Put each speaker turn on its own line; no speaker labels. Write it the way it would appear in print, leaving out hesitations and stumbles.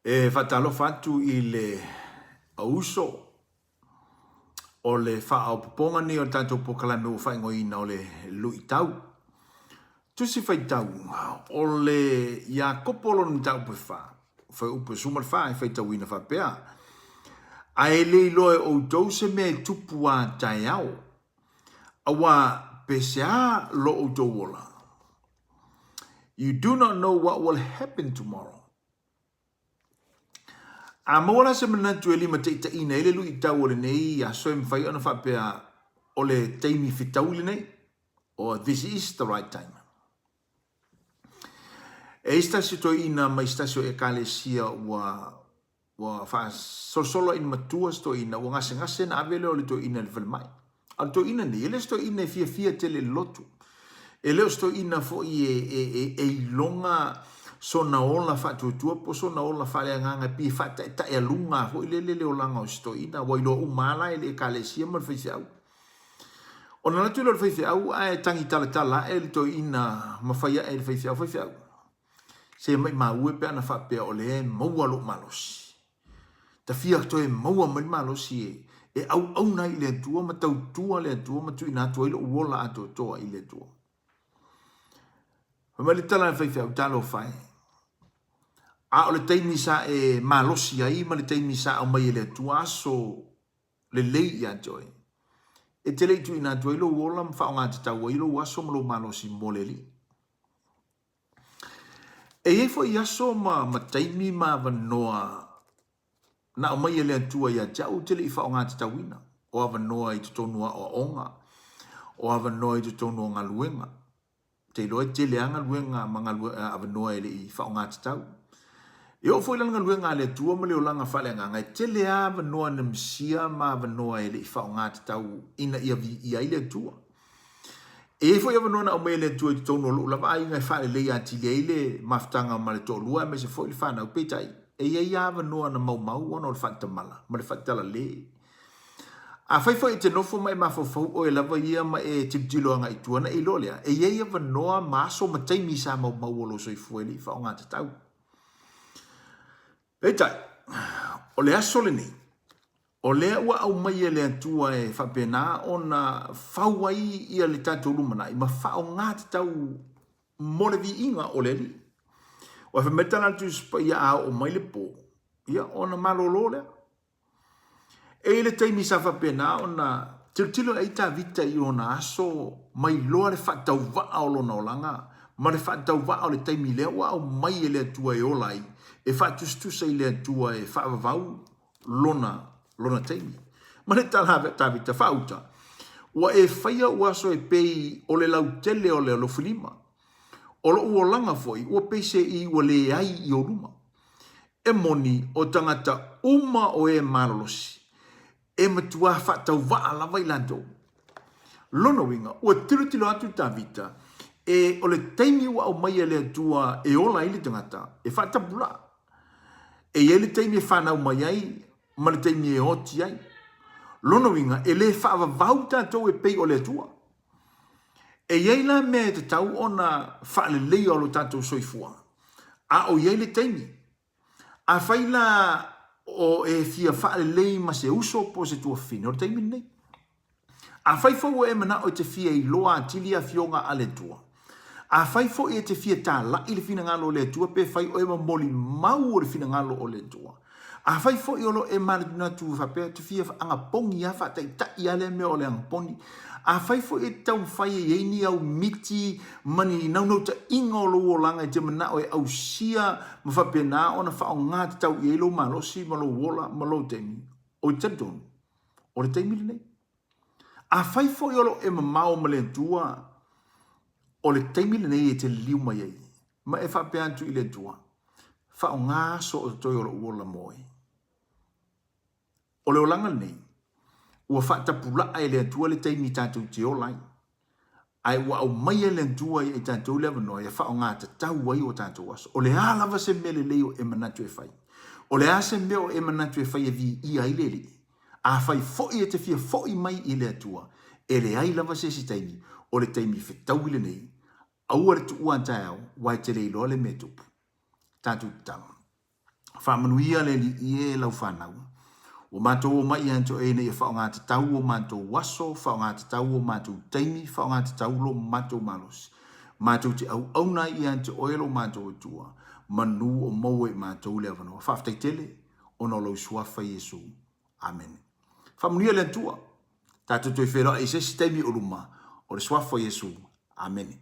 E faatalofa atu i le uso o le faaopoopoga nei o le tatou polokalame ua faaigoaina o le Luitau. Tusi Faitau, o le Iakopo lona mataupu e fa, fuaiupu e 14 e faitauina faapea, A e le iloa e outou se mea e tupu a taeao, aua pesea lo outou ola? You do not know what will happen tomorrow. A maua la se manatu e limataitaiina ai le luitau o lenei aso e mafai ona faapea o le taimi fetaui lenei, or this is the right time. E i ai se tasi o toeaina mai se tasi o Ekalesia ua Ua faasolosolo ina matua si toeaina, ua gasegase ona ave lea o le toeaina i le falemai. A o le toeaina nei, e le o se toeaina e fiafia tele i le lotu. E le o se toeaina foi e, e, e, e iloga sona ola faatuatua po o sona ola faaleagaga e pei e faataetaealuga foi lele le olaga o si toeaina, ua iloa uma lava la e le Ekalesia ma le faifeau. Ona alu atu lea o le faifeau ae tagi talatala ae le toeaina ma fai ae i le faifeau, faifeau, Se maimau e pe ana faapea o lea e maua lou malosi. Ta fia toe maua mai le malosi e, e auauna ai i le Atua ma tautua le Atua ma tuuina atu ai lou ola atoatoa i le Atua. Fai mai le tala a le faifeau, Talofa e. A o le taimi sa e malosi ai ma le taimi sa aumai e le Atua aso lelei ia te oe. E te le i tuuina atu ai lou ola ma faaaoga tatau ai lou aso ma lou malosi mo le Alii. E i ai foi aso ma, ma taimi ma avanoa na aumai e le Atua ia te au ou te le i faaaoga tatauina. O avanoa i totonu o aoaoga, o avanoa i totonu o galuega. Ou te iloa e tele lava galuega ma galue, avanoa e le i faaaoga tatau. E oo foi la i le galuega a le Atua ma le olaga faaleagaga, e tele lava avanoa na misia ma avanoa e le i faaaoga tatau ina ia viia ai le Atua. E i ai foi avanoa na aumai e le Atua i totonu o lou lava aiga e faaleleia atili ai le mafutaga ma le toalua aemaise foi le fanau. Peitai, e i ai lava avanoa na maumau ona o le faatamala ma le faatalale. Afai foi e te nofo ma e mafaufau oe lava ia ma e tilotilo agai i tua, ona e iloa lea, e i ai avanoa ma aso ma taimi sa maumau o lou soifua e le i faaaoga tatau. Peitai, o le aso lenei, O lea ua aumai e le Atua e faapena ona fau ai ia le tatou lumanai ma faaaoga tatau mo le viiga o le Alii. Ua fai mai le tala a le Tusi Paia a oo mai le po, ia ona malolo lea. E i ai le taimi sa faapena ona tilotilo ai Tavita i ona aso mai loa le faatauvaa o lona olaga ma le faatauvaa o le taimi lea ua aumai e le Atua e ola ai, e faatusatusa i le Atua e faavavau lona, lona taimi. Ma le tala a Tavita, Faauta, ua e faia ou aso e pei o le lautele o le alofilima. O lou olaga foi ua pei se i ua leai i ou luma. E moni, o tagata uma o e malolosi, e matuā faatauvaa lava i latou. Lona uiga, ua tilotilo atu Tavita, e o le taimi ua aumaia e le Atua e ola ai le tagata, e faatapulaa. E i ai le taimi e fanau mai ai ma le taimi e oti ai. Lona uiga, e le faavavau tatou e pei o le Atua. E i ai la mea e tatau ona faaleleia o lo tatou soifua, a o i ai le taimi. Afai la o e fia faalelei ma se uso po o se tuafafine, o le taimi lenei. Afai foi ua e manao e te fia iloa atili afioga a le Atua, afai foi e te fia talai le finagalo o le Atua pe fai oe ma molimau o le finagalo o le Atua, afai foi o lo o e manatunatu faapea e te fia agapogi lava, faataitai lava lea mea o le agaponi, afai foi e te taumafai e i ai ni au miti ma ni naunautaiga o lou olaga e te manao e ausia ma faapena ona faaaoga tatau i ai lou malosi ma lou ola ma lou taimi, ou te talitonu, O le taimi lenei. Afai foi o lo o e mamao ma le Atua, o le taimi lenei e te liliu mai ai, ma e faapea atu i le Atua, Faaaoga aso o totoe o lou ola mo oe. O le olaga lenei, ua faatapulaa e le Atua le taimi tatou te ola ai. Ae ua aumaia e le Atua ia i tatou le avanoa ia faaaoga tatau ai o tatou aso. O le a lava se mea lelei o e manatu e fai? O le a se mea o e manatu e fai e viia ai le Alii? Afai foi e te fia foi mai i le Atua, e leai lava se isi taimi, o le taimi fetaui lenei. Aua le tuua a taeao, aua e te le iloa le mea e tupu. Tatou tatalo. Faamanuia le Alii e lau fanau. Ua matou omai ia te oe ina ia faaaogatatau o matou aso, faaaogatatau o matou taimi, faaaogatatau lo matou malosi. Matou te auauna ai ia te oe lo matou Atua, manu o maua i matou le avanoa. Faafetai tele ona o lou suafa Iesu. Amene. Faamanuia le Atua. Tatou toe feiloai i se isi taimi o luma o le suafa o Iesu. Amene.